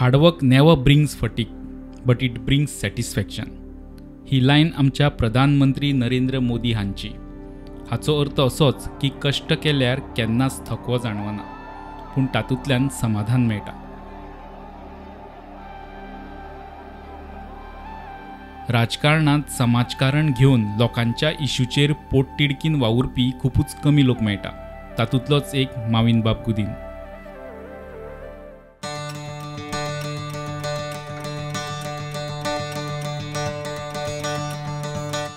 Hard work never brings fatigue but it brings satisfaction. He line आमच्या प्रधानमंत्री नरेंद्र मोदी हांची. हाचो अर्थ असोच की कश्ट केल्यार केन्नाच थकवो जाणवना, पूण तातूंतल्यान समाधान मेळटा. राजकारणांत समाजकारण घेवन लोकांच्या इश्यूचेर पोटतिडकीन वावुरपी खुबूच कमी लोक मेळटा. तातूंतलोच एक माविनबाब गुदीन.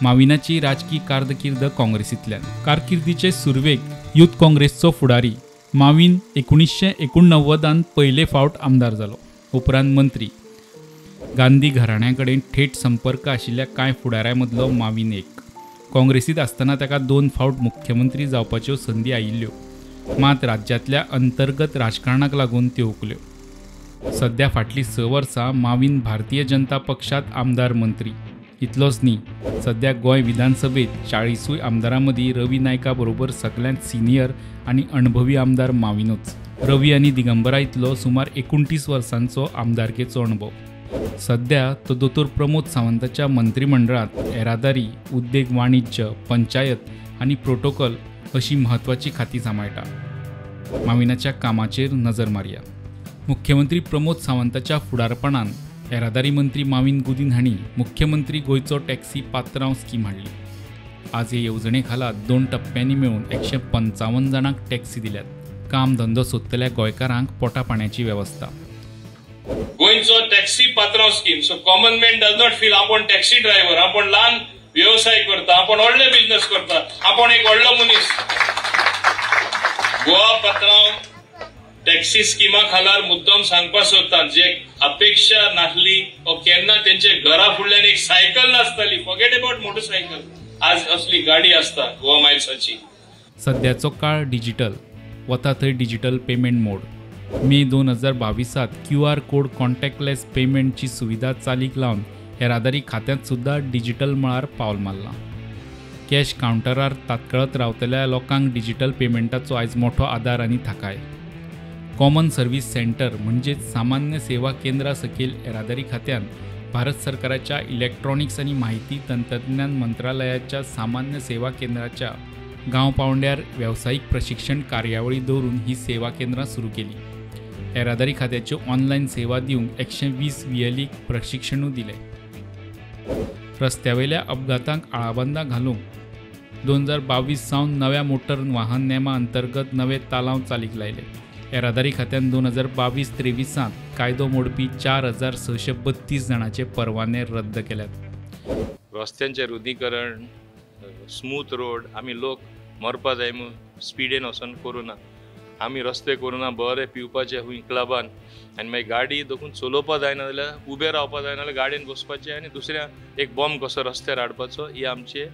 माविनाची राजकी कारकिर्द काँग्रेसींतल्यान. कारकिर्दीचे सुरवेक यूथ काँग्रेसचो फुडारी माविन 1989 पयले फावट आमदार जालो. उपरांत मंत्री. गांधी घराण्या कडेन थेट संपर्क आशिल्ल्या कांय फुडाऱ्यां मदलो माविन एक. काँग्रेसींत आसतना ताका 2 फावट मुख्यमंत्री जावपाच्यो संदी आयिल्ल्यो, मात राज्यांतल्या अंतर्गत राजकारणाक लागून त्यो हुकल्यो. सद्या फाटलीं 6 वर्सां माविन भारतीय जनता पक्षांत आमदार मंत्री. इतलोच न्ही, सद्या गोंय विधानसभेत 40 आमदारां मदीं रवी नायका बरोबर सगळ्यांत सिनियर आनी अणभवी आमदार माविनूच. रवी आनी दिगंबरा इतलो सुमार 29 वर्सांचो आमदारकेचो अणभव. सद्या तो दोतोर प्रमोद सावंताच्या मंत्रिमंडळांत येरादारी, उद्देग वाणिज्य, पंचायत आनी प्रोटोकॉल अशी म्हत्वाची खातीं सांबाळटा. माविनाच्या कामाचेर नजर मारया. मुख्यमंत्री प्रमोद सावंताच्या फुडारपणान येरादारी मंत्री माविन गुदीन हांणी मुख्यमंत्री गोंयचो टॅक्सी पात्रांव स्कीम हाडली. आज हे येवजणे खाला 2 टप्प्यांनी मेळून 155 जाणांक टॅक्सी दिल्यात. काम धंदो सोदतल्या गोंयकारांक पोटा पाण्याची वेवस्था. गोंयचो टॅक्सी पात्रांव scheme, so common man does not feel आपण टॅक्सी ड्रायव्हर, आपण ल्हान व्यवसाय करता, आपण व्हडले बिझनेस करता, आपण एक व्हडलो मनीस. गोवा पात्रांव टॅक्सी स्किमा खालार मुद्दम सांगपा सोदता, जे अपेक्षा नासली ओ केन्ना तेंचे घरा फुडल्यान एक सायकल नासताली, फॉरगेट अबाउट मोटरसायकल, आज असली गाडी आसता गोवा मायल्साची. सद्याचो काळ डिजिटल, वता थंय डिजिटल पेमेंट मोड. मे 2022 QR code contactless पेमेंटची सुविधा चालीक लावन येरादारी खात्यांत सुद्दां डिजिटल मळार पावल मारलां. कॅश कावंटरार तात्कळत रावतल्या लोकांक डिजिटल पेमेंटाचो आयज मोठो आदार आनी थाकाय. कॉमन सर्व्हिस सेंटर म्हणजेच सामान्य सेवा केंद्रा सकयल येरादारी खात्यान भारत सरकाराच्या इलेक्ट्रॉनिक्स आनी माहिती तंत्रज्ञान मंत्रालयाच्या सामान्य सेवा केंद्राच्या गांव पावंड्यार वेवसायीक प्रशिक्षण कार्यावळी दवरून ही सेवा केंद्रां सुरू केली. येरादारी खात्याच्यो ऑनलायन सेवा दिवंक 120 व्हीएलीक प्रशिक्षणूय दिलें. रस्त्यावेल्या अपघातांक आळाबंदा घालूंक 2022 सावन नव्या मोटर वाहन नेमा अंतर्गत नवे तालांव चालीक लायले. येरादारी खात्यान 2022-23 कायदो मोडपी 4632 जाणांचे परवाने रद्द केल्यात. रस्त्यांचें रुदीकरण, स्मूथ रोड, आमी लोक मरपा जाय म्हूण स्पिडेन वचोन करुना, आमी रस्ते करुना, बरे पिवपाचे खूंय क्लबान आनी मागीर गाडी देखून चलोवपा जायना जाल्यार उबें रावपा जायना जाल्यार गाडयेन बसपाचें आनी दुसऱ्या एक बॉम्ब कसो रस्त्यार हाडपाचो, ही आमचे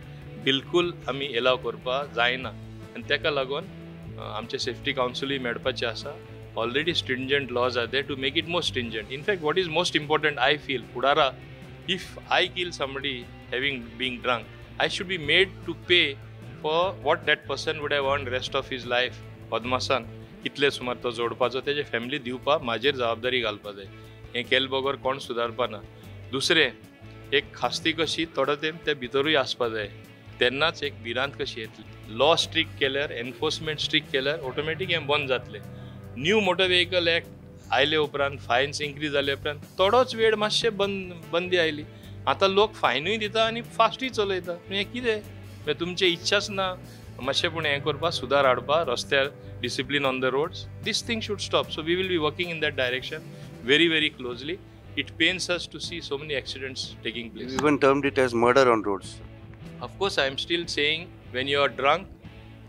बिलकूल आमी एलाव करपा जायना. आनी तेका लागून आमचे सेफ्टी कावन्सिलूय मेळपाचें आसा. Already stringent laws are there to make it more stringent. In fact what is most important I feel फुडारा if I kill somebody having being drunk, I should be made to pay for what that person would have earned rest of his life. अदमासान कितले सुमार तो जोडपाचो तेजे family दिवपा म्हाजेर जबाबदारी घालपा जाय. हें केले बगर कोण सुदारपा ना. दुसरें एक खास्ती कशी थोडो तेंप ते भितरूय आसपा जाय, तेन्नाच एक भिरांत कशी येतली. लॉ स्ट्रिक्ट केल्यार, एनफोर्समेंट स्ट्रिक्ट केल्यार ऑटोमॅटीक हें बंद जातलें. न्यू मोटर व्हेकल एक्ट आयले उपरांत फायन्स इन्क्रीज जाले उपरांत थोडोच वेळ मातशें बंदी आयली. आतां लोक फायनूय दिता आनी फास्टूय चलयता. हें कितें तुमची इच्छाच ना मातशें पूण हें करपा, सुदार हाडपा रस्त्यार, discipline on the roads, this thing should stop. So we will be working in that direction very very closely. It pains us to see so many accidents taking place. You even termed it as murder on roads. Of course, I am still saying when you are drunk,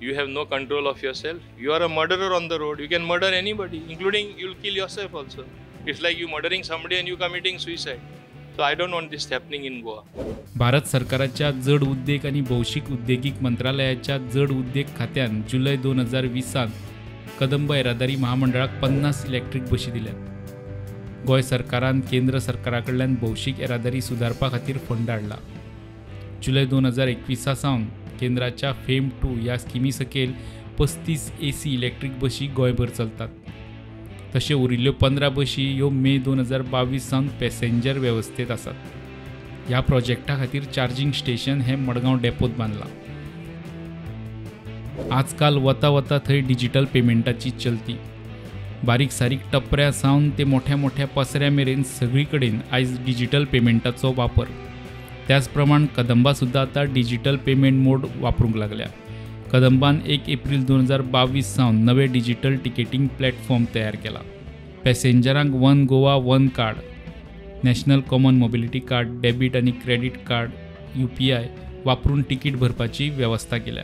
you have no control of yourself. You are a murderer on the road. You can murder anybody, including you'll kill yourself also. It's like you murdering somebody and you committing suicide. So I don't want this happening in Goa. Bharat सरकाराच्या जड उद्देग आनी भौशीक उद्देगीक मंत्रालयाच्या जड उद्देग खात्यान जुलय 2020 कदंब येरादारी महामंडळाक 50 इलेक्ट्रीक बशी दिल्यात. गोंय सरकारान केंद्र सरकारा कडल्यान भौशीक येरादारी सुदारपा खातीर फंड हाडला. जुलय 2021 सावन केंद्राच्या फेम 2 ह्या स्किमी सकयल 35 AC इलेक्ट्रीक बशी गोंयभर चलतात. तशें उरिल्ल्यो 15 बशी ह्यो मे 2022 सावन पॅसेंजर वेवस्थेत आसात. ह्या प्रोजेक्टा खातीर चार्जिंग स्टेशन हें मडगांव डेपोत बांदलां. आजकाल वता वता थंय डिजिटल पेमेंटाची चलती. बारीक सारीक टपऱ्या सावन ते मोठ्या मोठ्या पसऱ्या मेरेन सगळी कडेन आयज डिजिटल पेमेंटाचो वापर. त्याच प्रमाण कदंबा सुद्दां आतां डिजिटल पेमेंट मोड वापरूंक लागल्या. कदंबान 1 एप्रील 2022 सावन नवे डिजिटल टिकेटींग प्लॅटफॉर्म तयार केला. पॅसेंजरांक one Goa one card, national common mobility card, debit आनी क्रेडीट कार्ड, UPI वापरून तिकीट भरपाची वेवस्था केल्या.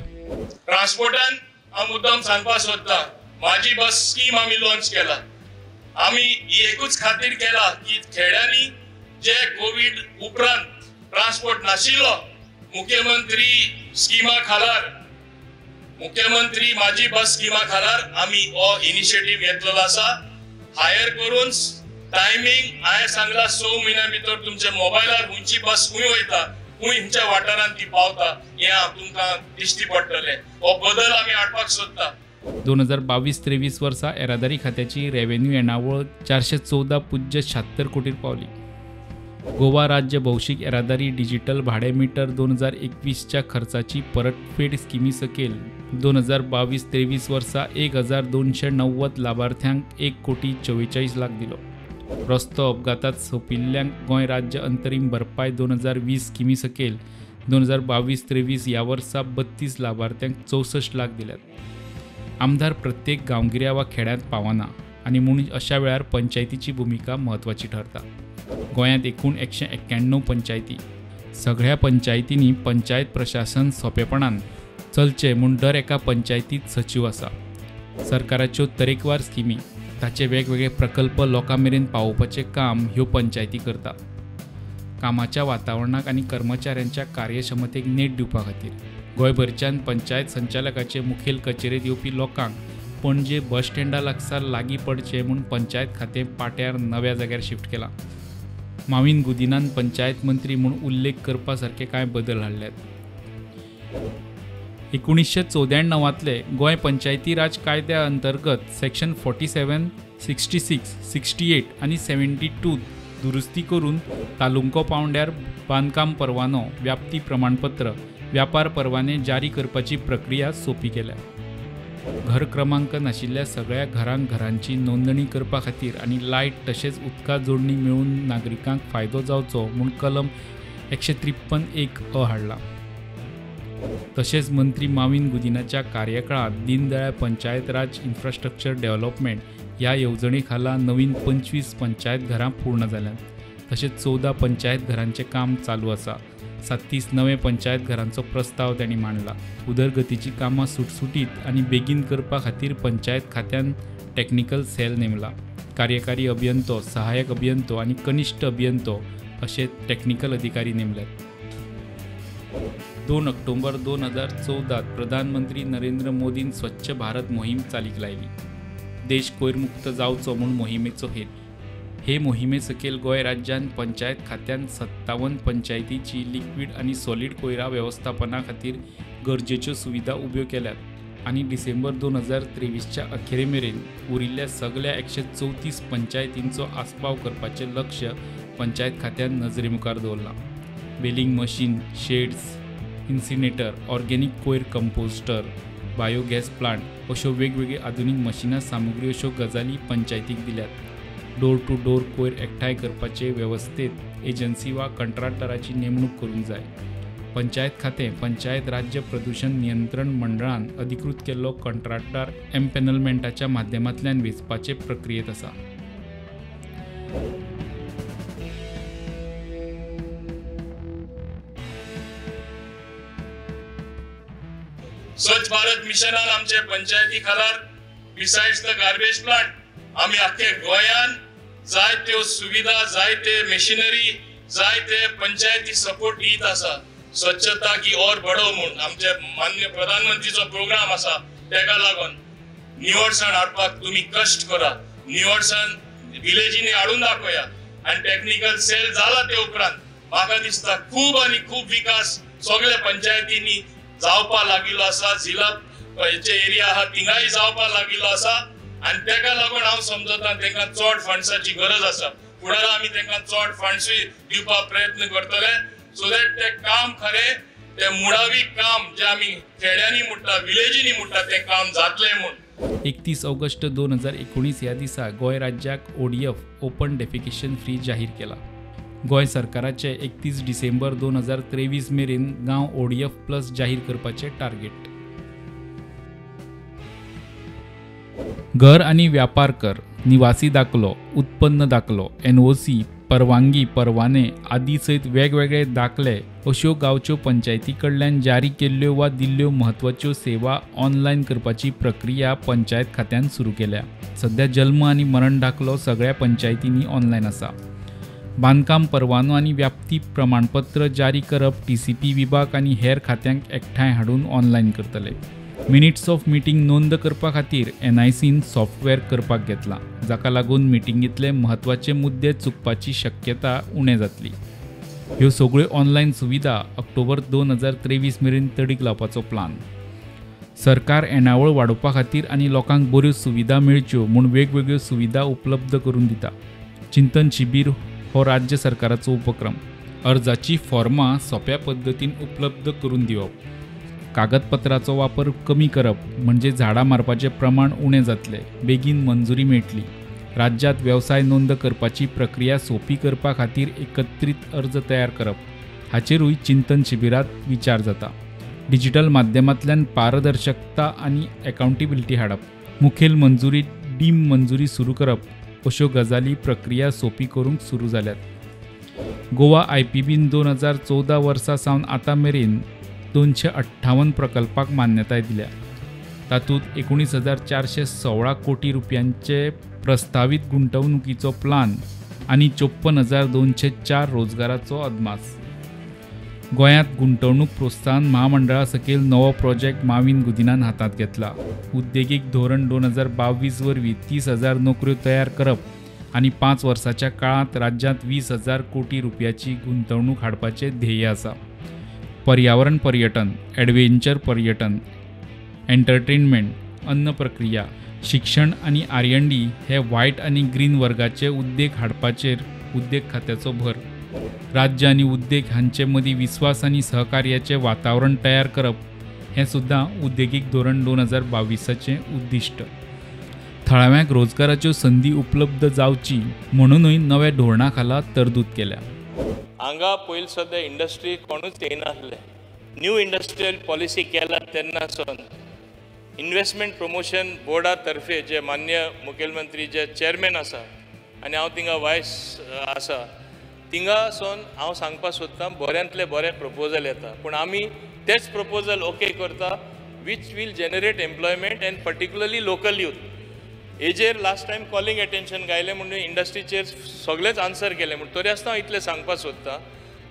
ट्रान्सपोर्टान हांव मुद्दाम सांगपाक सोदता, माझी बस स्कीम आमी लॉन्च केला. आमी ही एकूच खातीर केला की खेड्यांनी जे कोवीड उपरांत ट्रान्सपोर्ट नाशिल्लो, मुख्यमंत्री स्किमा खालार, मुख्यमंत्री माझी बस स्किमा खालार आमी हो इनिशिएटीव घेतलेलो आसा. हायर करून टायमींग हांवें सांगला 6 म्हयन्या भितर तुमच्या मोबायलार खंयची बस खंय वयता, खंयच्या वाठारांत ती पावता हें तुमकां दिश्टी पडटलें. हो बदल आमी हाडपाक सोदता. 2022-23 वर्सा येरादारी खात्याची रेव्हेन्यू येणावळ 414.76 कोटीर पावली. गोवा राज्य भौशीक येरादारी डिजिटल भाडें मिटर 2021च्या खर्चाची परतफेड स्किमी सकयल 2022-23 वर्सा 1290 लाभार्थ्यांक 1,44,00,000 दिलो. रस्तो अपघातात सोंपिल्ल्यांक गोंय राज्य अंतरीम भरपाय 2020 स्किमी सकयल 2022-23 ह्या वर्सा 32 लाभार्थ्यांक 64 लाख दिल्यात. आमदार प्रत्येक गांवगिऱ्या वा खेड्यांत पावना आनी म्हूण अशा वेळार पंचायतीची भुमिका म्हत्वाची ठरता. गोंयांत एकूण 191 पंचायती. सगळ्या पंचायतींनी पंचायत प्रशासन सोंपेपणान चलचें म्हूण दर एका पंचायतींत सचीव आसा. सरकाराच्यो तरेकवार स्किमी, ताचे वेगवेगळे प्रकल्प लोकां मेरेन पावोवपाचें काम ह्यो पंचायती करता. कामाच्या वातावरणाक आनी कर्मचाऱ्यांच्या कार्यक्षमतेक नेट दिवपा खातीर गोंयभरच्यान पंचायत संचालकाचे मुखेल कचेरेंत येवपी लोकांक पणजे बस स्टँडा लागसार लागीं पडचें म्हूण पंचायत खातें पाट्यार नव्या जाग्यार शिफ्ट केलां. माविन गुदिनान पंचायत मंत्री म्हूण उल्लेख करपा सारके कांय बदल हाडल्यात. 1994 गोंय पंचायती राज कायद्या अंतर्गत सेक्शन 47, 66, 68 आनी 72 दुरुस्ती करून तालुको पावंड्यार बांदकाम परवानो, व्याप्ती प्रमाणपत्र, व्यापार परवाने जारी करपाची प्रक्रिया सोंपी केल्या. घर क्रमांक नाशिल्ल्या सगळ्या घरांक घरांची नोंदणी करपा खातीर आनी लायट तशेंच उदका जोडणी मेळून नागरिकांक फायदो जावचो म्हूण कलम 153(1) हाडला. तशेंच मंत्री माविन गुदिनाच्या कार्यकाळांत दीनदयाळ पंचायत राज इन्फ्रास्ट्रक्चर डेव्हलपमेंट ह्या येवजणे खाला नवीन 25 पंचायत घरां पूर्ण जाल्यांत. तशेंच 14 पंचायत घरांचें काम चालू आसा. 37 नवे पंचायत घरांचो प्रस्ताव तांणी मांडला. उदरगतीची कामां सुटसुटीत आनी बेगीन करपा खातीर पंचायत खात्यान टॅक्निकल सेल नेमला. कार्यकारी अभियंतो, सहाय्यक अभियंतो आनी कनिश्ठ अभियंतो अशे टॅक्निकल अधिकारी नेमल्यात. 2 ऑक्टोबर 2014 प्रधानमंत्री नरेंद्र मोदीन स्वच्छ भारत मोहीम चालीक लायली. देश कोयरमुक्त जावचो म्हूण मोहिमेचो हेत. हे मोहिमे सकयल गोंय राज्यान पंचायत खात्यान 57 पंचायतीची लिक्वीड आनी सॉलिड कोयरा वेवस्थापना खातीर गरजेच्यो सुविधा उब्यो केल्यात आनी डिसेंबर 2023च्या अखेरे मेरेन उरिल्ल्या सगळ्या 134 पंचायतींचो आस्पाव करपाचें लक्ष्य पंचायत खात्यान नजरे मुखार दवरलां. Baling machine, sheds, incinerator, organic कोयर कंपोस्टर, बायोगॅस प्लांट अश्यो वेगवेगळ्यो आधुनीक मशिनां सामुग्री अश्यो गजाली पंचायतीक दिल्यात. डोर टू डोर कोयर एकठांय करपाचे वेवस्थेत एजन्सी वा कंत्राटदाराची नेमणूक करूंक जाय. पंचायत खातें पंचायत राज्य प्रदूशण नियंत्रण मंडळान अधिकृत केल्लो कंत्राटदार एम्पॅनलमेंटाच्या माध्यमांतल्यान वेंचपाचे प्रक्रियेंत आसा. स्वच्छ भारत मिशनान आमचे पंचायती खालार बिसायड्स the garbage plant आमी आख्खे गोंयान जायत्यो सुविधा, जायते मशिनरी, जायते पंचायती सपोर्ट दीत आसा. स्वच्छता की और बडो म्हूण आमचे मान्य प्रधानमंत्रीचो प्रोग्राम आसा, तेका लागून निवळसाण हाडपाक तुमी कश्ट करा. निवळसाण विलेजींनी हाडून दाखोवया आनी टॅक्निकल सेल जाला ते उपरांत म्हाका दिसता खूब आनी खूब विकास सगळ्या पंचायतींनी जावपा लागिल्लो आसा. जिल्हा जे एरिया आहा थिंगाय जावपा लागिल्लो आसा. आनी तेका लागून हांव समजता तेंकां चड फंड्साची गरज आसा. फुडारा आमी तेंकां चड फंड्सूय दिवपाक प्रयत्न करतले सो that ते काम खरें ते मुळावी काम जे आमी खेड्यांनी म्हणटा, विलेजींनी म्हणटा तें काम जातलें म्हूण. 31 ऑगस्ट 2019 ह्या दिसा गोंय राज्याक ओडीएफ ओपन डेफिकेशन फ्री जाहीर केला. गोंय सरकाराचे 31 डिसेंबर 2023 मेरेन गांव ओडीएफ प्लस जाहीर करपाचे टार्गेट. घर आनी व्यापार कर, निवासी दाखलो, उत्पन्न दाखलो, एनओसी, परवानगी, परवाने आदी सयत वेगवेगळे दाखले अश्यो गांवच्यो पंचायती कडल्यान जारी केल्ल्यो वा दिल्ल्यो म्हत्वाच्यो सेवा ऑनलायन करपाची प्रक्रिया पंचायत खात्यान सुरू केल्या. सध्या जल्म आनी मरण दाखलो सगळ्या पंचायतींनी ऑनलायन आसा. बांदकाम परवानो आनी व्याप्ती प्रमाणपत्र जारी करप टीसीपी विभाग आनी हेर खात्यांक एकठांय हाडून ऑनलायन करतले. मिनिट्स ऑफ मिटींग नोंद करपा खातीर एनआयसीन सॉफ्टवेअर करपाक घेतला, जाका लागून मिटिंगेंतले म्हत्वाचे मुद्दे चुकपाची शक्यता उणें जातली. ह्यो सगळ्यो ऑनलायन सुविधा ऑक्टोबर 2023 मेरेन तडीक लावपाचो प्लान. सरकार येणावळ वाडोवपा खातीर आनी लोकांक बऱ्यो सुविधा मेळच्यो म्हूण वेगवेगळ्यो सुविधा उपलब्ध करून दिता. चिंतन शिबीर हो राज्य सरकाराचो उपक्रम. अर्जाची फॉर्मां सोंप्या पद्दतीन उपलब्ध करून दिवप, कागदपत्राचो वापर कमी करप म्हणजे झाडां मारपाचें प्रमाण उणें जातलें, बेगीन मंजुरी मेळटली. राज्यांत वेवसाय नोंद करपाची प्रक्रिया सोंपी करपा खातीर एकत्रीत अर्ज तयार करप हाचेरूय चिंतन शिबिरांत विचार जाता. डिजिटल माध्यमांतल्यान पारदर्शकता आनी एकाउंटेबिलिटी हाडप, मुखेल मंजुरी डीम मंजुरी सुरू करप अश्यो गजाली प्रक्रिया सोंपी करूंक सुरू जाल्यात. गोवा आयपीबीन 2014 वर्सा सावन आतां मेरेन 258 प्रकल्पाक मान्यताय दिल्या. तातूंत 19,416 कोटी रुपयांचे प्रस्तावीत गुंतवणुकीचो प्लान आनी 54,204 रोजगाराचो अदमास. गोंयांत गुंतवणूक प्रोत्साहन महामंडळा सकयल नवो प्रोजेक्ट माविन गुदिनान हातांत घेतला. उद्देगीक धोरण 2022 वरवीं 30,000 नोकऱ्यो तयार करप आनी 5 वर्सांच्या काळांत राज्यांत 20,000 कोटी रुपयाची गुंतवणूक हाडपाचें ध्येय आसा. पर्यावरण पर्यटन, एडवेंचर पर्यटन, एंटरटेनमेंट, अन्न प्रक्रिया, शिक्षण आनी R&D हे व्हायट आनी ग्रीन वर्गाचे उद्देग हाडपाचेर उद्देग खात्याचो भर. राज्य आनी उद्देग हांचे मदीं विस्वास आनी सहकार्याचें वातावरण तयार करप हें सुद्दां उद्देगीक धोरण 2022चें उद्दिश्ट. थळाव्यांक रोजगाराच्यो संदी उपलब्ध जावची म्हणूनय नव्या धोरणा खाला तरतूद केल्या. हांगा पयलीं सद्या इंडस्ट्री कोणूच येयनासले. न्यू इंडस्ट्रियल पॉलिसी केला तेन्ना सावन इन्वेस्टमेंट प्रमोशन बोर्डा तर्फे जे मान्य मुखेलमंत्री जे चेअरमॅन आसा आनी हांव थिंगा वायस आसा, थिंगा सावन हांव सांगपाक सोदतां बऱ्यांतले बरे प्रपोजल येता, पूण आमी तेच प्रपोजल ओके करता which will generate employment and particularly local youth. हेजेर लास्ट टायम कॉलिंग एटेन्शन गायलें म्हणून इंडस्ट्रीचेर सगळेच आन्सर केलें, म्हूण तरी आसतना हांव इतलें सांगपाक सोदतां,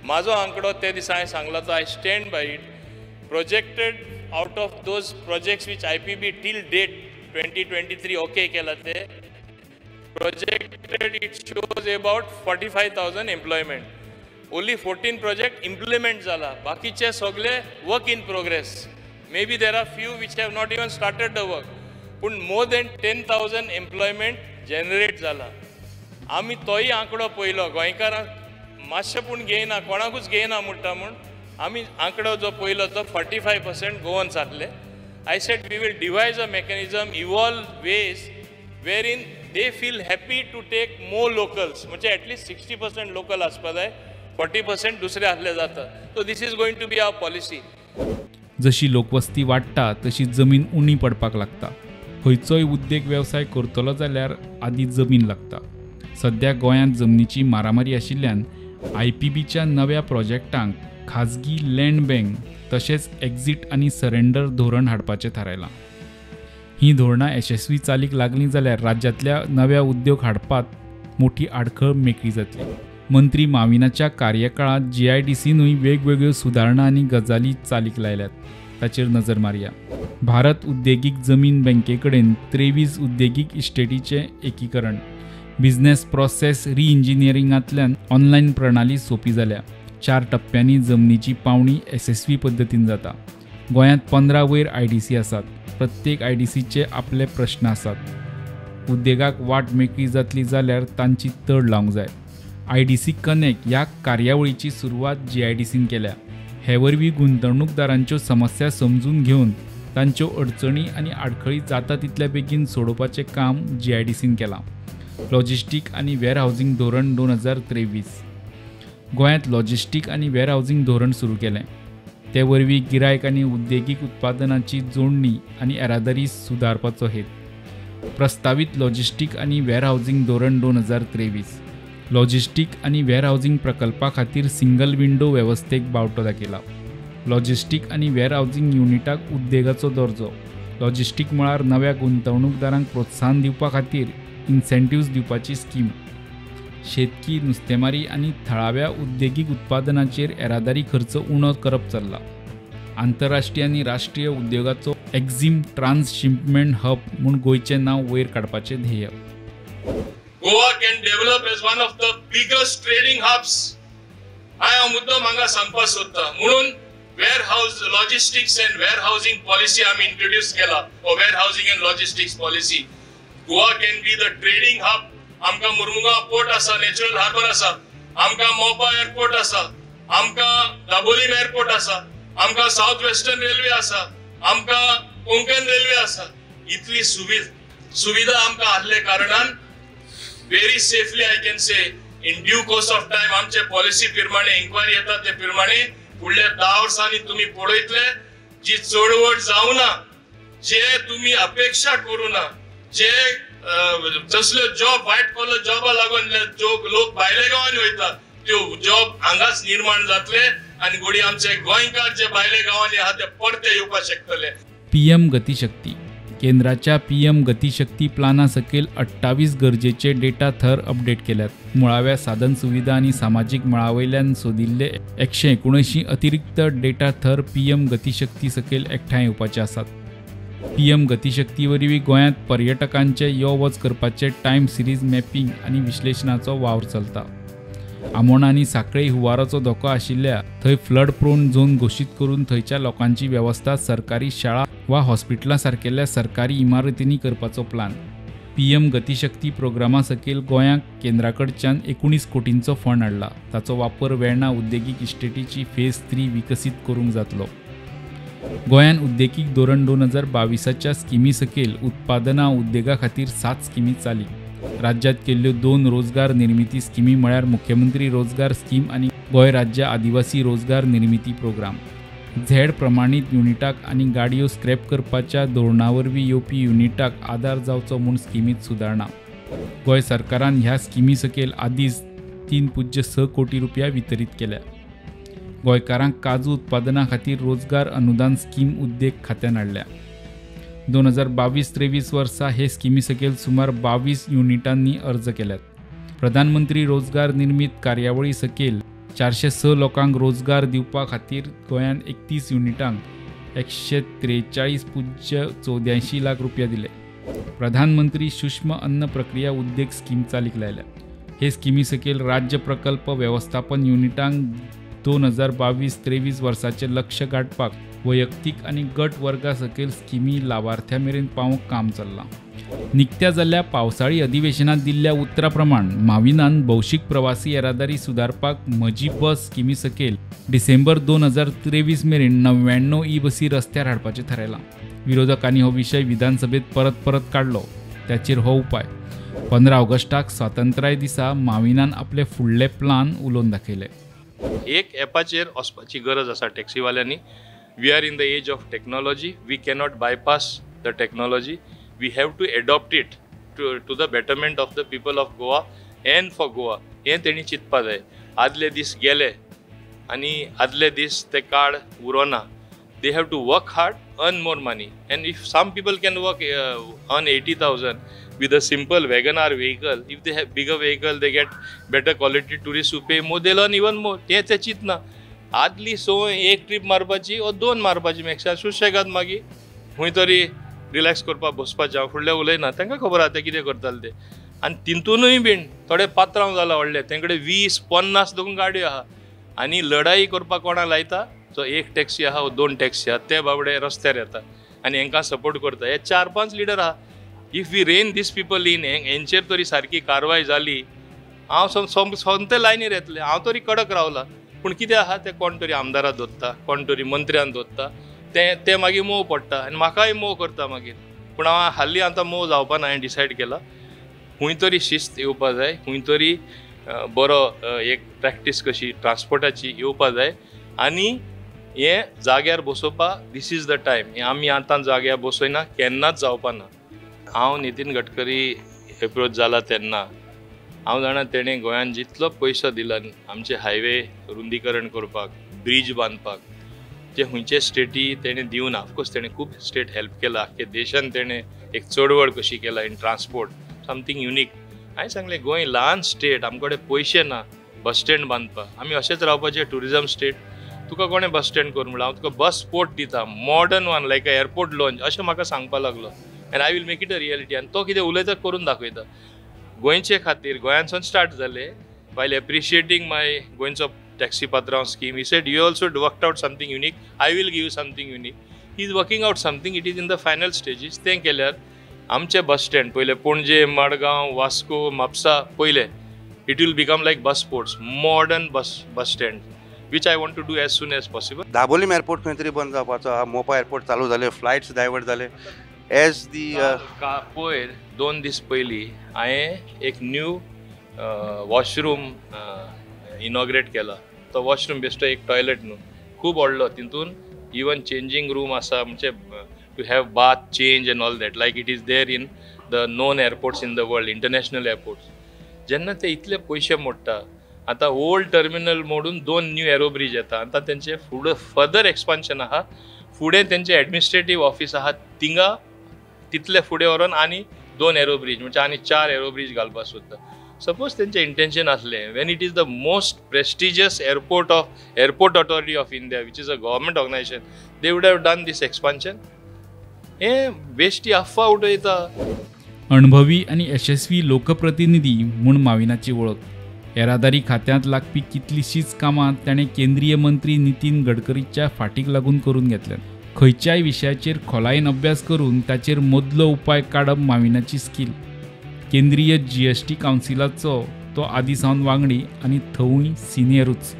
म्हाजो आंकडो ते दिसा हांवें सांगला तो I stand by it. Projected out of those projects which IPB till date 2023 okay केला ते projected it shows about 45,000 employment. Only 14 project implement जाला, बाकीचे सगळे work in progress. May be there are few which have not even started the work, पूण more than 10,000 employment generate जाला. आमी तोय आंकडो पळयलो, गोंयकारांक मातशें पूण घेयना, कोणाकूच घेयना म्हणटा म्हूण आमी आंकडो जो पळयलो तो 45% गोवन्स आहले. I said we will devise a mechanism, evolve ways wherein they feel happy to take more locals, म्हणजे एटलिस्ट 60% लोकल आसपा जाय, 40% दुसरे आहले जाता. So this is going to be our policy. जशी लोकवस्ती वाडटा तशी जमीन उणी पडपाक लागता. खंयचोय उद्देग वेवसाय करतलो जाल्यार आदी जमीन लागता. सध्या गोंयांत जमनीची मारामारी आशिल्ल्यान आयपीबीच्या नव्या प्रोजेक्टांक खाजगी लँड बँक तशेंच एक्झिट आनी सरेंडर धोरण हाडपाचें थारायलां. ही धोरणां यशस्वी चालीक लागलीं जाल्यार राज्यांतल्या नव्या उद्योग हाडपांत मोठी आडखळ मेकळी जातली. मंत्री माविनाच्या कार्यकाळांत जीआयडीसीनूय वेगवेगळ्यो सुदारणा आनी गजाली चालीक लायल्यात, ताचेर नजर मारया. भारत उद्देगीक जमीन बँके कडेन 23 उद्देगीक इस्टेटीचें एकीकरण, बिझनेस प्रोसेस रिइंजिनियरिंगांतल्यान ऑनलायन प्रणाली सोंपी जाल्या. 4 टप्प्यांनी जमनीची पावणी येसस्वी पद्दतीन जाता. गोंयांत 15 वयर आयडीसी आसात. प्रत्येक आयडीसीचे आपले प्रश्न आसात. उद्देगाक वाट मेकळी जातली जाल्यार तांची तड लावंक जाय. IDC connect ह्या कार्यावळीची सुरवात GIDCन केल्या. हे वरवीं गुंतवणूकदारांच्यो समस्या समजून घेवन तांच्यो अडचणी आनी आडखळी जाता तितल्या बेगीन सोडोवपाचें काम GIDCन केलां. लॉजिस्टीक आनी वेअर हावजींग धोरण 2023. गोंयांत लॉजिस्टीक आनी वेअर हावजींग धोरण सुरू केलें. ते वरवीं गिरायक आनी उद्देगीक उत्पादनाची जोडणी आनी येरादारी सुदारपाचो हेत. प्रस्तावीत लॉजिस्टीक आनी वेअर हावजींग धोरण 2023. लॉजिस्टीक आनी वेअर हावजींग प्रकल्पा खातीर सिंगल विंडो वेवस्थेक बावटो दाखयला. लॉजिस्टीक आनी वेअर हावजींग युनिटाक उद्देगाचो दर्जो. लॉजिस्टीक मळार नव्या गुंतवणूकदारांक प्रोत्साहन दिवपा खातीर इन्सेंटिव्स दिवपाची स्कीम. शेतकी, नुस्तेमारी आनी थळाव्या उद्देगीक उत्पादनाचेर येरादारी खर्च उणो करप चल्ला. आंतरराष्ट्रीय आनी राष्ट्रीय उद्योगाचो एक्झिम ट्रान्सशिपमेंट हब म्हूण गोंयचें नांव वयर काडपाचें ध्येय. Goa can develop as one of the biggest trading hubs. हांव मुद्दम हांगा सांगपाक सोदता. म्हणून warehouse logistics and warehousing policy आमी इंट्रोड्यूस केला. Warehousing and logistics policy. Goa can be the trading hub. आमकां मुरमुगांव पोर्ट आसा, नॅचरल हार्बर आसा, आमकां मोपा एअरपोर्ट आसा, आमकां दाबोलीम एअरपोर्ट आसा, आमकां सावथ वेस्टर्न रेल्वे आसा, आमकां कोंकण रेल्वे आसा. इतली सुविधा आमकां आसले कारणान very safely I can say in due course of time आमचे पॉलिसी प्रमाणे इन्क्वायरी येता ते प्रमाणे फुडल्या 10 वर्सांनी तुमी पळयतले जी चळवळ जावना, जे तुमी अपेक्षा करूं ना, जे तसल्यो जॉब व्हायट कॉलर जॉबा लागून जो लोक भायल्या गांवांनी वयता त्यो जॉब हांगाच निर्माण जातले आनी घोडी आमचे गोंयकार जे भायल्या गांवांनी आहा ते परते येवपाक शकतले. PM Gatishakti. केंद्राच्या PM Gatishakti प्लाना सकयल 28 गरजेचे डेटा थर अपडेट केल्यात. मुळाव्या साधन सुविधा आनी सामाजीक मळा वयल्यान सोदिल्ले 179 अतिरिक्त डेटा थर PM Gatishakti सकयल एकठांय येवपाचे आसात. PM Gatishakti वरवीं गोंयांत पर्यटकांचे यो वच करपाचे टायम सिरीज मॅपिंग आनी विश्लेशणाचो वावर चलता. आमोणा आनी सांखळी हुंवाराचो धोको आशिल्ल्या थंय फ्लड प्रोन झोन घोशीत करून थंयच्या लोकांची वेवस्था सरकारी शाळा वा हॉस्पिटलां सारकेल्या सरकारी इमारतींनी करपाचो प्लान. PM Gatishakti प्रोग्रामा सकयल गोंयांक केंद्रा कडच्यान 19 कोटींचो फंड हाडला. ताचो वापर वेर्णा उद्देगीक इस्टेटीची फेज 3 विकसीत करूंक जातलो. गोंयान उद्देगीक धोरण 2022च्या स्किमी सकयल उत्पादनां उद्देगा खातीर 7 स्किमी चालीक. राज्यात केल्ल्यो 2 रोजगार निर्मिती स्किमी म्हळ्यार मुख्यमंत्री रोजगार स्कीम आनी गोंय राज्य आदिवासी रोजगार निर्मिती प्रोग्राम. झेड प्रमाणीत युनिटाक आनी गाडयो स्क्रॅप करपाच्या धोरणा वरवीं येवपी युनिटाक आदार जावचो म्हूण स्किमींत सुदारणा. गोंय सरकारान ह्या स्किमी सकयल आदींच 3.6 कोटी रुपया वितरीत केल्या. गोंयकारांक काजू उत्पादना खातीर रोजगार अनुदान स्कीम उद्देग खात्यान हाडल्या. 2022-23 वर्सा हे स्किमी सकयल सुमार 22 युनिटांनी अर्ज केल्यात. प्रधानमंत्री रोजगार निर्मीत कार्यावळी सकयल 406 लोकांक रोजगार दिवपा खातीर गोंयांत 31 युनिटांक 143.84 लाख रुपया दिले. प्रधानमंत्री सूक्ष्म अन्न प्रक्रिया उद्देग स्कीम चालीक लायल्या. हे स्किमी सकयल राज्य प्रकल्प वेवस्थापन युनिटांक 2022-23 वर्साचें लक्ष गांठपाक वैयक्तीक आनी गट वर्गा सकयल स्किमी लावार्थ्यां मेरेन पावोवंक काम चल्लां. निकत्या जाल्ल्या पावसाळी अधिवेशनांत दिल्ल्या उतरा प्रमाण माविनान भौशीक प्रवासी येरादारी सुदारपाक म्हजी बस स्किमी सकयल डिसेंबर 2023 मेरेन 99 ई बसी रस्त्यार हाडपाचें थारायलां. विरोधकांनी हो विशय विधानसभेत परत परत काडलो. ताचेर हो उपाय. 15 ऑगस्टाक स्वातंत्र्य दिसा माविनान आपले फुडले प्लान उलोवन दाखयले. एक एपाचेर वचपाची गरज आसा टॅक्सीवाल्यांनी. We are in the age of technology. We cannot bypass the technology. We have to adopt it to the betterment of the people of Goa and for Goa. हें तेणी चिंतपा जाय. आदले दीस गेले आनी आदले दीस ते काळ उरोना. They have to work hard, earn more money. And if some people can work earn 80,000 with a simple WagonR vehicle, if they have bigger vehicle, they get better quality tourists who pay more, they'll earn even more. तें ते चिंतना. आदली संवय एक trip मारपाची ओ दोन मारपाची मेक्षा सुशेगाद मागीर खंय तरी रिलॅक्स करपाक बसपाचें. हांव फुडलें उलयना, तांकां खबर आसा ते कितें करताले ते. आनी तितूनय बीन थोडे पात्रांव जाला व्हडले, तें कडेन 20-50 दोन गाडयो आहा आनी लढाई करपाक कोणाक लायता. जो एक टॅक्सी आहा वो दोन टॅक्सी आहा ते बाबडे रस्त्यार येता आनी हेंकां सपोर्ट करता. हे 4-5 लिडर आहा. If we rein these people in, हेंचेर तरी सारकी कारवाय जाली, हांव सोमते लायनीर येतलें. हांव तरी कडक रावला, पूण कितें आहा तें कोण तरी आमदाराक दोत्ता, कोण तरी मंत्र्यान दोत्ता, तें मागीर मोव पडटा आनी म्हाकाय मोव करता मागीर. पूण हांव हाल्ली आतां मोव जावपा ना, हांवें डिसायड केला. खूंय तरी शिस्त येवपा जाय, खूंय तरी बरो एक प्रॅक्टीस कशी ट्रान्सपोर्टाची येवपा जाय आनी हें जाग्यार बसोवपा this is the time. हें आमी आतां जाग्यार बसयना केन्नाच जावपा ना. हांव नितीन गडकरी एप्रोच जाला तेन्ना हांव जाणा तेणें गोंयांत जितलो पयसो दिला आमचे हायवे रुंदीकरण करपाक, ब्रीज बांदपाक, जे खंयचे स्टेटी तेणें दिवना. ऑफकोर्स तेणें खूब स्टेट हेल्प केला, आख्खे देशान तेणें एक चळवळ कशी केला इन ट्रान्सपोर्ट, समथींग युनीक. हांवें सांगलें गोंय ल्हान स्टेट, आमचे कडेन पयशे ना बस स्टँड बांदपाक, आमी अशेंच रावपाचें ट्युरिजम स्टेट. तुका कोणें बस स्टँड कर म्हणलां, हांव तुका बस पोर्ट दिता, modern one like a airport launch अशें म्हाका सांगपाक लागलो. And I will make it a reality. आनी तो कितें उलयता करून दाखयता. गोंयचे खातीर गोंयांतसून स्टार्ट जालें. वायल एप्रिशिएटींग माय गोंयचो टॅक्सी पात्रांव scheme, he said you also worked out something unique, I will give you something unique. He is working out something, it is in the final stages. तें केल्यार आमचे बस स्टँड पयले पणजे, मडगांव, वास्को, म्हापसा पयले, it will become like bus ports, modern bus stand, which I want to do as soon as possible. Dabolim airport खंय तरी बंद जावपाचो आहा, मोपा एअरपोर्ट चालू जाले, फ्लायट्स डायवर्ट जाले. एज दी पयर 2 दीस पयलीं हांवें एक न्यू वॉशरूम इनॉग्रेट केला. तो वॉशरूम बेश्टो एक टॉयलेट न्हू, खूब व्हडलो, तितून इवन चेंजींग रूम आसा, म्हणजे to have bath change and all that, like it is there in the known airports in the world, international airports. जेन्ना ते इतले पयशे मोडटा, आतां ओल्ड टर्मिनल मोडून 2 न्यू एरो ब्रीज येता, आतां तेंचे फुडें फर्दर एक्सपान्शन आहा, फुडें तेंचें एडमिनिस्ट्रेटीव ऑफीस आहा थिंगा तितले फुडें व्हरोन आनी 2 एरो ब्रीज म्हणजे आनी 4 एरो ब्रीज घालपाक सोदता. सपोज तेंचें इंटेन्शन आसलें, when it is the most prestigious airport of airport authority of India, which is a government organisation, they would have done this expansion. हें बेश्टी अफवा उडयता. अणभवी आनी यशस्वी लोकप्रतिनिधी म्हूण माविनाची वळख. येरादारी खात्यांत लागपी कितलींशींच कामां ताणें केंद्रीय मंत्री नितीन गडकरीच्या फाटीक लागून करून घेतल्यात. खंयच्याय विशयाचेर खोलायेन अभ्यास करून ताचेर मदलो उपाय काडप माविनाची स्कील. केंद्रीय GST कावन्सिलाचो तो आदी सावन वांगडी आनी थंय सिनियरूच.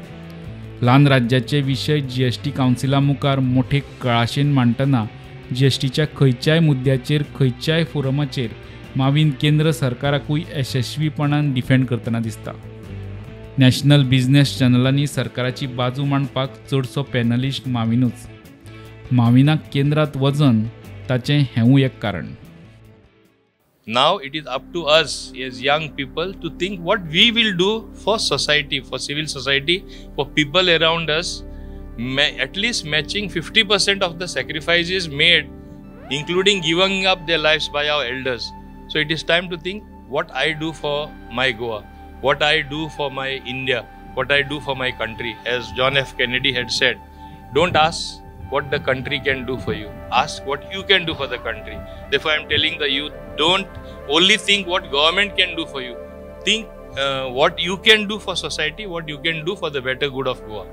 ल्हान राज्याचे विशय GST कावन्सिला मुखार मोठे कळाशेन मांडटना GSTच्या खंयच्याय मुद्द्याचेर खंयच्याय फोरमाचेर माविन केंद्र सरकाराकूय यशस्वीपणान डिफेंड करतना दिसता. नॅशनल बिझनेस चॅनलांनी सरकाराची बाजू मांडपाक चडसो पॅनलिस्ट माविनूच. माविनाक केंद्रांत वजन ताचें हेंवूय एक कारण. Now it is up to us as young people to think what we will do for society, for civil society, for people around us, at least matching 50% of the sacrifices made, including giving up their lives by our elders. So it is time to think what I do for my Goa, what I do for my India, what I do for my country. As John F. Kennedy had said, don't ask what the country can do for you, ask what you can do for the country. Therefore, I am telling the youth, don't only think what government can do for you, think what you can do for society, what you can do for the better good of Goa.